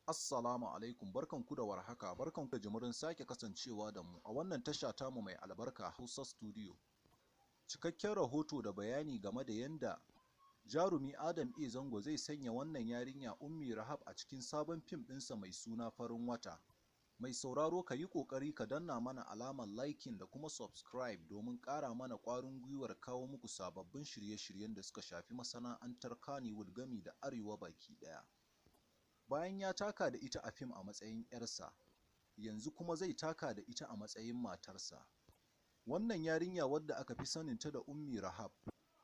Assalamu alaikum, barkanku da warhaka, barkanku da jimirin sake kasancewa da mu a wannan tasha tamu mai albarka, Hausa Studio. Cikakken rahoto da bayani game da yanda jarumi Adam A. Zango zai sanya wannan yarinya Ummi Rahab a cikin sabon fim ɗinsa mai suna Farin Wata. Mai sauraro, ka yi ƙoƙari ka danna mana alamar liking da kuma subscribe domin ƙara mana ƙwarin gwiwar kawo muku sababbin shirye-shiryen da suka shafi masana'antar Kannywood gami da Arewa baki ɗaya. Bayan ya taka da ita a fim a matsayin 'yarsa, yanzu kuma zai taka da ita a matsayin matarsa. Wannan yarinya wadda aka fi saninta da Ummi Rahab,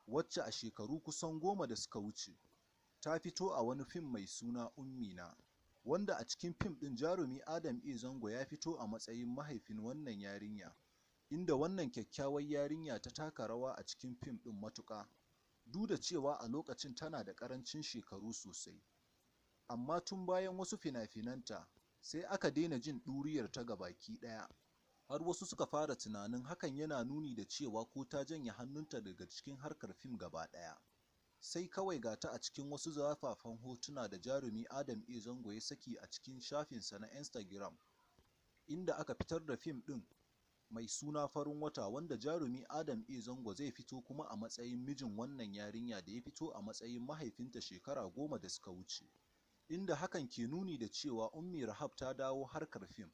wacce a shekaru kusan 10 da suka wuce, ta fito a wani fim mai suna Ummina, wanda a cikin fim ɗin jarumi Adam A. Zango ya fito a matsayin mahaifin wannan yarinya, inda wannan kyakkyawar yarinya ta taka rawa a cikin fim ɗin matuƙa, duk da cewa a lokacin tana da ƙarancin shekaru sosai. Amma tun bayan wasu fina-finanta, sai aka daina jin ɗuriyarta gabaki ɗaya, har wasu suka fara tunanin hakan yana nuni da cewa ko ta janye hannunta daga cikin harkar fim gaba ɗaya. Sai kawai ga ta a cikin wasu zafafan hotuna da jarumi Adam A. Zango ya saki a cikin shafinsa na Instagram, inda aka fitar da fim ɗin mai suna Farin Wata, wanda jarumi Adam A. Zango zai fito kuma a matsayin mijin wannan yarinya da ya fito a matsayin mahaifinta shekara 10 da suka wuce. Inda hakan ke nuni da cewa Ummi Rahab ta dawo harkar fim,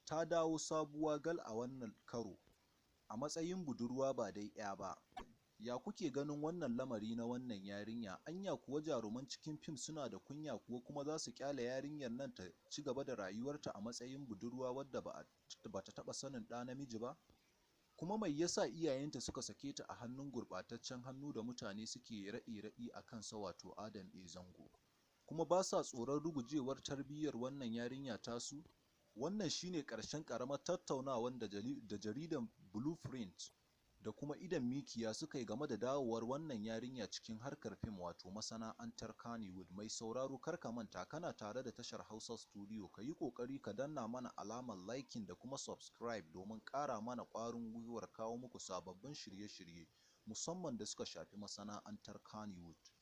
ta dawo sabuwa gal a wannan karo, a matsayin budurwa ba dai 'ya ba. Ya kuke ganin wannan lamari na wannan yarinya? Anya kuwa jaruman cikin fim suna da kunya kuwa, kuma za su ƙyale yarinyar nan ta ci gaba da rayuwarta a matsayin budurwa wadda ba ta taɓa sanin ɗa namiji ba? Kuma mai yasa iyayenta suka sake ta a hannun gurɓataccen hannu da mutane suke raɗe-raɗi a kansa, wato Adam A. Zango? Kuma ba sa tsoron rugujewar tarbiyyar wannan yarinya tasu? Wannan shine ƙarshen ƙaramar tattaunawar da jaridar Blueprint da kuma Idon Mikiya suka yi game da dawowar wannan yarinya cikin harkar fim, wato masana'antar Kannywood. Mai sauraro, kar ka manta kana tare da tashar Hausa Studio, ka yi ƙoƙari ka danna mana alamar liking da kuma subscribe domin ƙara mana ƙwarin gwiwar kawo muku sababbin shirye-shirye, musamman da suka shafi masana'antar Kannywood.